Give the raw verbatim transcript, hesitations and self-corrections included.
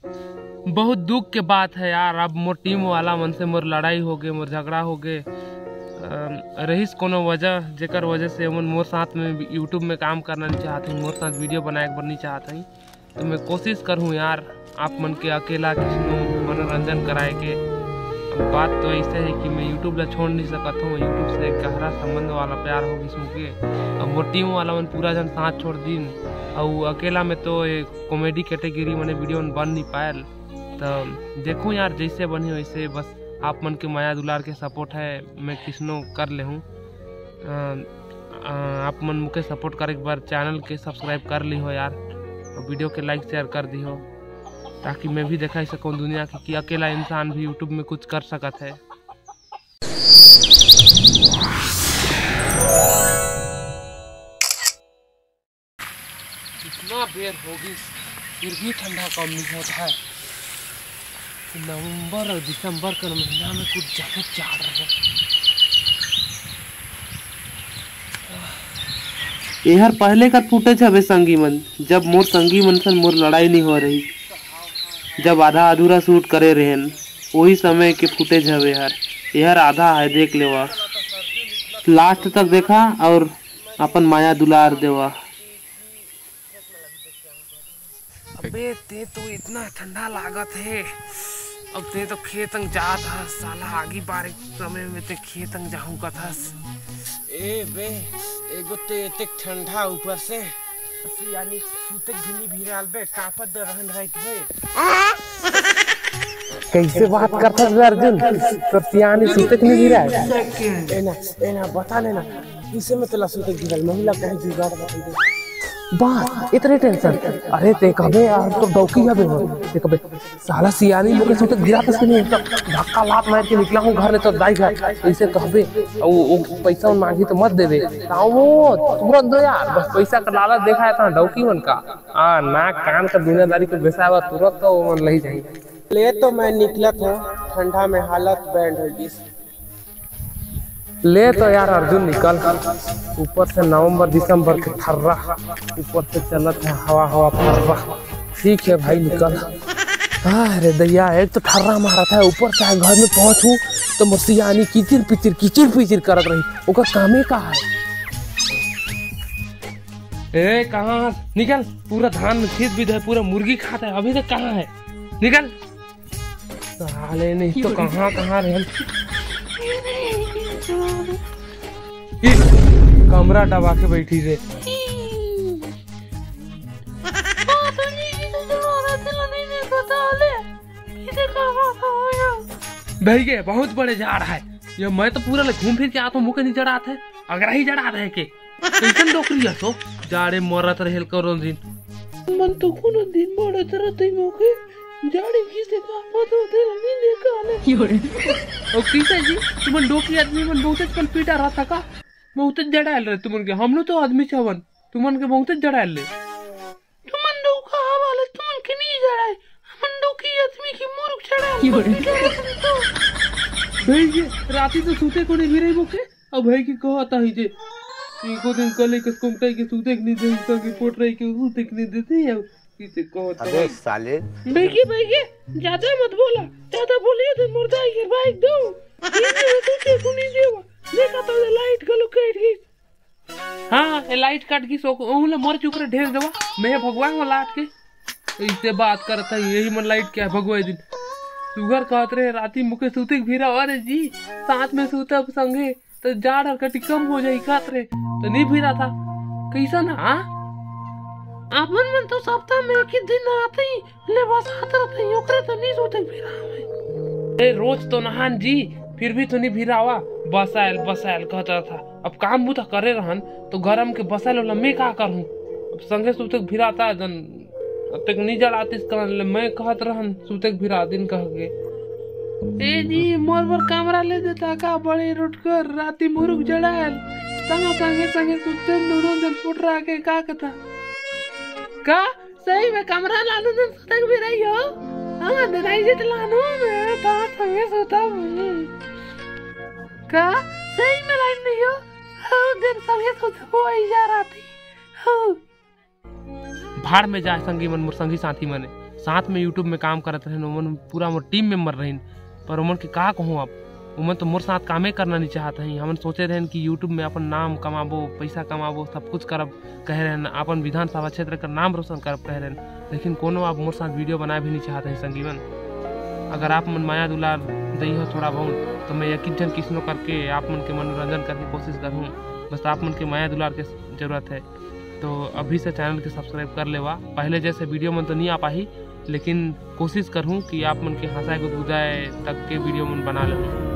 बहुत दुख के बात है यार, अब मोर टीम वाला मन से मोर लड़ाई हो गे, मोर झगड़ा हो गे। अम, रहिस कोनो वजह, जेकर वजह से ओमन मोर साथ में YouTube में काम करना नहीं चाहत हईं, मोर साथ वीडियो बनाए बर नहीं चाहत हईं। तो मैं कोशिश करहूँ यार, आप मन के अकेला किसनो मनोरंजन कराए के। अब बात तो ऐसे है कि मैं YouTube ला छोड़ नहीं सकत हूँ, YouTube से एक गहरा संबंध वाला प्यार हो गिस मोके। अब मोर टीम वाला मन पूरा झन साथ छोड़ दिन, अउ अकेला में तो ये कॉमेडी कैटेगरी मने वीडियो मन बन नहीं पायल। तो देखूँ यार, जैसे बनी वैसे, बस आप मन के मया दुलार के सपोर्ट है, मैं किसनो कर लेहूँ। अ, अ, आप मन मोके सपोर्ट करे के बर चैनल के सब्सक्राइब कर लिहो यार, और वीडियो के लाइक शेयर कर दिहो, ताकि मैं भी दिखाई सकूँ दुनिया के कि अकेला इंसान भी YouTube में कुछ कर सकत है। कितना बेर हो गिस, फिर भी ठंडा कम नहीं होता है। नवंबर और दिसंबर के महीना में कुछ ज्यादा जाड़ रहे। एहर पहले कर फुटेज हवे संगी मन, जब मोर संगी मन सन मोर लड़ाई नहीं हो रही, जब आधा अधूरा शूट करे रहेन, वही समय के फुटेज हवे एहर। एहर आधा है, देख लेवा, लास्ट तक देखा और अपन माया दुलार देवा। अबे ते तो इतना ठंडा लागत हे, अब ते तो खेत अंग जात हस साला, आगी बारिश समय में ते खेत अंग जाहूं कथस। ए बे, एगो ते एतेक ठंडा ऊपर से, यानी सूते भी नहीं भिराल बे, कापत द रहन राइत बे। कैसे बात करथस बे अर्जुन, तो सियानी सूते के नहीं भिराल। ए ना, ए ना, बता लेना, इसे में तोला सूते गिरल, महिला कहे जुगाड़ बता दे। बस, इतने टेंशन। अरे, ते कहबे यार, तो डौकी हबे हो। ते कहबे, "साला सियानी मोके सूते गिरा तो सुने, तो धक्का लात मार के निकला हूँ घर ले तो दाई घर।" ऐसे कहबे, "ओ, ओ, पैसा मांगी तो मत देबे।" ताऊ वो, "तुरंत दो यार, बस पैसा का लालच देखा है तो डौकी मन का।" आ, नाक कान का दुनियादारी के बेसावा तुरंत तो वो मन लही जाही। ले तो मैं निकलत हूँ, ठंडा में हालत बैंड हो गिस। ले तो यार अर्जुन निकल, ऊपर से नवंबर दिसंबर के ठर्रा, ऊपर से चलत है हवा हवा फर्रा। ठीक है भाई निकल। अरे दैया, एक तो ठर्रा मारत है, ऊपर से घर में पहुंचू तो मोर सियानी किचिर पिचिर किचिर पिचिर करत रही, ओकर कामे का है? ए कहाँ निकल, पूरा धान में छेद भी है, पूरा मुर्गी खात है, अभी तक कहाँ है? निकल। साले नहीं तो कहाँ कहाँ रहे। ई कमरा दबा के बैठी रे। भाई के बहुत बड़े जाड़ है, ये मैं तो पूरा ले घूम फिर के आता हूँ, मोके नहीं जड़ात है, अगर ही जड़ात है के। कैसन डोकरी है तो, जाड़े मरत रहेल करो दिन। मन तो कोनो दिन बड़ा तरह तई मोके जाड़े की से का पता होते नहीं देखा ने। ओ किसा जी, तुमन डोकरी आदमी मन बहुते पन पीटा रहा था का? बहुते जड़ायल रहे तुमन के, हम लोग तो आदमी छवन, तुमन के बहुते जड़ायल ले। तुमन दो का हवाले तुमन के नहीं जड़ाए, हमन दो की आदमी की मुरुक चढ़ाए। भाई ये राती तो सूते को नहीं भी रही मोके। अब भाई की कहत आही जे, एको दिन कले के कोमटाई के सूते के नहीं दे, संगे पोटराई के सूते के नहीं देते, अब किसे कहत अबे आही। साले। बेगे, बेगे, ज्यादा मत बोला, ज्यादा बोलिए तो मुर्दा ही गिरवाई दो। दिन में सूते को नहीं देवा, देखा तो लाइट गलो कट गई। हाँ, ए लाइट कट गई, सो ओहू ले मोर चुकरे ढेर देवा, मैं भगवान वाला लाट के। इसे बात करता है, यही मन लाइट क्या भगवाई दिन। सुगर कहत रहे, राती मुके सूते के भिरा, अरे जी, साथ में सूतब संगे, तो जाड़ हर कटी कम हो जाई, कहत रहे, तो नहीं भिरा था। कैसा ना, हाँ? अपन मन तो सप्ताह में एक ही दिन आते ही, ले बस हाथ रहते ही, ओकरे तो नहीं सूते के भिरा हमें। ए, रोज तो नहान जी, फिर भी तो नहीं भिरावा। बसायल, बसायल कहत रहा था। अब काम बुता करे रहन, तो गरम के बसायल वाला मैं का करूँ? अब संगे सूते के भिराता जन, अब तक नहीं जड़ातिस करन ले, मैं कहत रहन सूते के भिरा दिन कह के। ए जी, मोर बर कमरा ले देता का बड़े रोड कर, राती मुरुक जड़ायल। संगे, संगे, संगे सुते दोनों जन फुट रहा के का कथा? का? सही में कमरा लानू दिन सुते के भिरा हो? हाँ, दिन आई जित लानू में, तो संगे सुता हूँ। का? सही में लाइन नहीं हो? हाँ, दिन संगे सुता हूँ, आई जा राती। हाँ। भाड़ में जाए संगी मन, मोर संगी साथी मने। साथ में YouTube में काम करत रहेन, ओमन पूरा मोर टीम मेंबर रहिन, पर ओमन के का कहूँ अब, ओमन तो मोर साथ कामे करना नहीं चाहत रहिन। हमन सोचे रहेन कि YouTube में अपन नाम कमाबो, पैसा कमाबो, सब कुछ करब कहे रहेन, अपन विधानसभा क्षेत्र का नाम रोशन करब कहे रहेन, लेकिन कोनो अब मोर साथ वीडियो बनाए भी नहीं चाहत रहिन संगीवन। अगर आप मन माया दुलार दई हो थोड़ा बहुत, तो मैं एक एक झन किसनो करके आप मन के मनोरंजन करके कोशिश करूँ। बस आप मन के माया दुलार के जरूरत है, तो अभी से चैनल के सब्सक्राइब कर लेवा। पहले जैसे वीडियो मन तो नहीं आ पाही, लेकिन कोशिश करहूँ कि आप मन के हंसाए गुदगुदाए तक के वीडियो मन बना लेहूँ।